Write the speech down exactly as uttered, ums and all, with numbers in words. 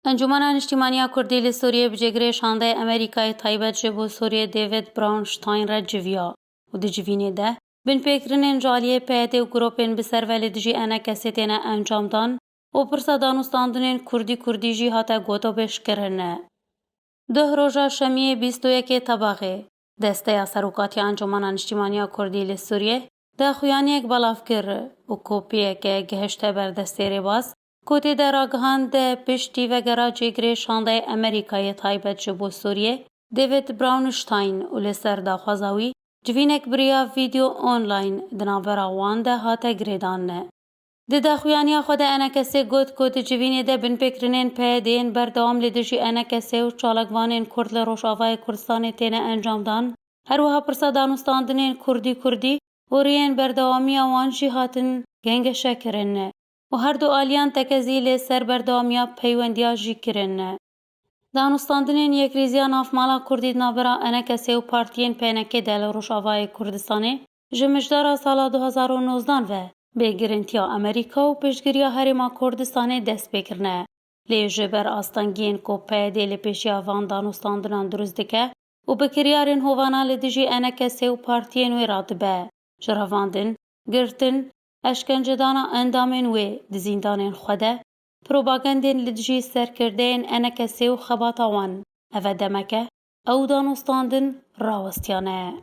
Encûmena Niştîmaniya Kurdî li Sûriyê bi cêgirê şandeyê Amerîkayê taybet ji bo Sûriyê David Brownstein re civiya û di civînê de binpêkirinên ji aliyê P Y D û grûpên bi ser ve li dijî E N K S'ê têne encamdan û pirsa danûstandinên Kurdî-Kurdî jî hate gotobêjkirin. Duh roja şemiyê bîst û yekê Tebaxê, Desteya Serokatiya Encûmena Niştîmaniya Kurdî li Sûriyê daxuyaniyek belav kir û kopiyeke gihişte ber destê rêbaz, ku tê de ragihand de piştî vegera cêgirê şandeyê Amerîkayê taybet ji bo Sûriyê, David Brownstein û li ser daxwaza wî civînek bi riya vîdeo online di navbera wan de hate girêdan. Di daxuyaniya xwe de E N K S'ê got ku di civînê de binpêkirinên P Y D'yên berdewam li dijî E N K S'ê û çalakvanên Kurd li Rojavayê Kurdistanê têne encamdan, her wiha pirsa danûstandinên Kurdî-Kurdî û rêyên berdewamiya wan jî hatin gengeşekirin û her du aliyan tekezî li ser berdewamiya peywendiya jî kirin. Danûstandinên Yekrêziya Navmala Kurdî di navbera E N K S'ê û partiyên P N K'ê de li Rojavayê Kurdistanê ji mijdara sala du hezar û nozdan ve bê girintiya Amerîka û piştgiriya Herêma Kurdistanê dest pê kirine. Lê ji ber astengiyên ku P Y D li pêşiya van danûstandinan dirust dike û bi kiryarên hovana li dijî E N K S'ê û partiyên wê re dibe, ji revandin, girtin, eşkencedana endamên wê di zîndanên xwe de, propagandên li dijî serkirdeyên E N K S'ê û xebata wan, eve demeke ew danûstandin rawestiyane.